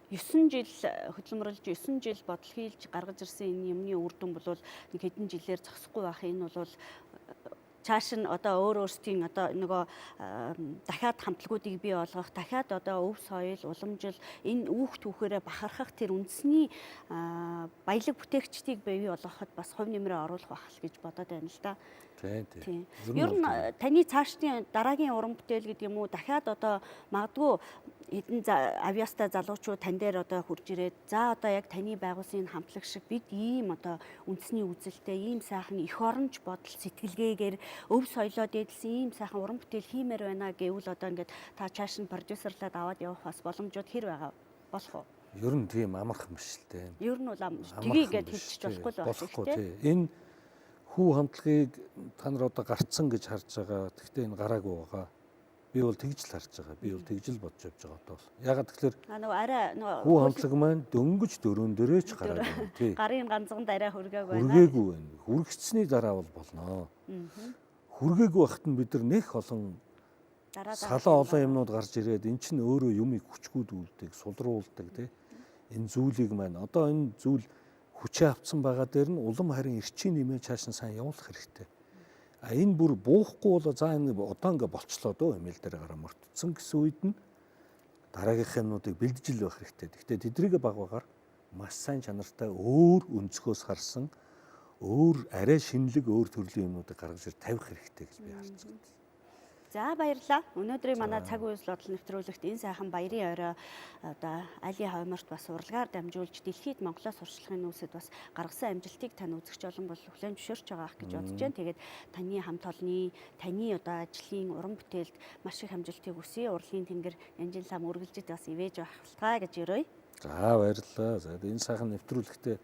9 жил хөдөлмөрлөж, 9 жил бодол хийлж гаргаж ирсэн энэ юмны үр дүн бол нэг хэдэн жилээр зогсохгүй байх. Энэ бол цааш нь одоо өөр өөрсдийн одоо нөгөө дахиад хамтлагуудыг бий болгох, дахиад одоо өв соёл, уламжил энэ үүх түүхээрээ бахархах тэр үндэсний баялаг бүтээгчдийг бий болгоход бас хувь нэмрээ оруулах байх л гэж бодоод байна л да.
Тийм.
Ер нь таны цаашдын дараагийн уран бүтээл гэдэг юм уу, дахиад одоо магадгүй хэдэн авьяастай залуучууд тань дээр одоо хурж ирээд за одоо яг таны байгуулсан энэ хамтлаг шиг бид ийм одоо үндэсний үзэлтэй, ийм сайхан эх оронч бодол сэтгэлгээгээр өв соёлоо дээдлсэн ийм сайхан уран бүтээл хиймээр байна гэвэл одоо ингээд та чааш нь продюсерлаад аваад явах бас боломжууд хэр байгаа болох уу?
Ер нь тийм амархан биш л дээ.
Ер нь бол тгий гээд хэлчих болохгүй л
байна тийм. Энэ хүү хамтлагийг та нар одоо гарцсан гэж харж байгаа. Гэхдээ энэ гараагүй байгаа. Би бол тэгж л харж байгаа. Би бол тэгж л бодож явж байгаа одоо бол. Ягаад тэгэхээр
нөгөө арай нөгөө
хүү хамтлаг маань дөнгөж дөрөн дөрөөч гараагүй тий.
Гарын ганцганд арай хүргээгүй байна.
Хүргээгүй байна. Хүргэцсэний дараа бол болно. Хүргээгүй байхад нь бид нар нэх олон салаа олон юмнууд гарч ирээд эн чинь өөрөө юмыг хүчгүүдүүлдэг, сулруулдаг тий. Энэ зүйлийг маань одоо энэ зүйл хүчээ авцсан байгаа дээр нь улам харин эрчийн нэмээ чааш нь сайн явуулах хэрэгтэй. А энэ бүр буухгүй бол за энэ одоо ингээ болчлоо дөө хэмээл дээр гараа мөртцсөн гэсэн үед нь дараагийнх юмнуудыг бэлдэж л байх хэрэгтэй. Гэхдээ тэдрийг баг багаар маш сайн чанартай өөр өнцгөөс харсан өөр арай шинэлэг өөр төрлийн юмнуудыг гаргаж ир тавих хэрэгтэй гэж би харж байна.
За баярлалаа. Өнөөдрийн манай цаг үеийн бодлол нэвтрүүлэгт энэ сайхан баярын орой одоо Али хойморт бас урлагаар дамжуулж дэлхийд Монголоос сурчлагын нүүсэд бас гаргасан амжилтыг тань үзэгч олон бол хүлээн зөвшөөрч байгаа ах гэж бодож байна. Тэгээд таны хамт олонны, таны одоо ажлын уран бүтээлд маш их амжилтыг хүсье. Урлагийн тэнгэр Янжин лам үргэлжид бас ивэж байх болтугай гэж өрөөе.
За баярлалаа. За энэ сайхан нэвтрүүлэгтээ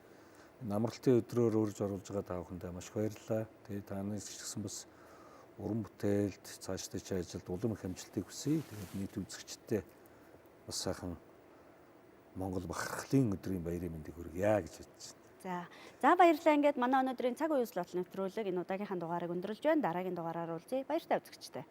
намралтын өдрөөр урьж оруулж байгаа та бүхэндээ маш их баярлалаа. Тэгээд та нарыг ч гэсэн бас Уран бүтээлд, цаашдаа чи ажилд улам их амжилтыг хүсье. Тэгээд нийт үзэгчдэд бас сайхан Монгол бахархлын өдрийн баярын мэндийг хүргье гэж бодож байна.
За. За, баярлалаа. Ингээд манай өнөөдрийн цаг үеийн болтол нэвтрүүлэг энэ удаагийнхаа дугаарыг өндөрлөж байна. Дараагийн дугаараар уулзъя. Баяртай, үзэгчдээ.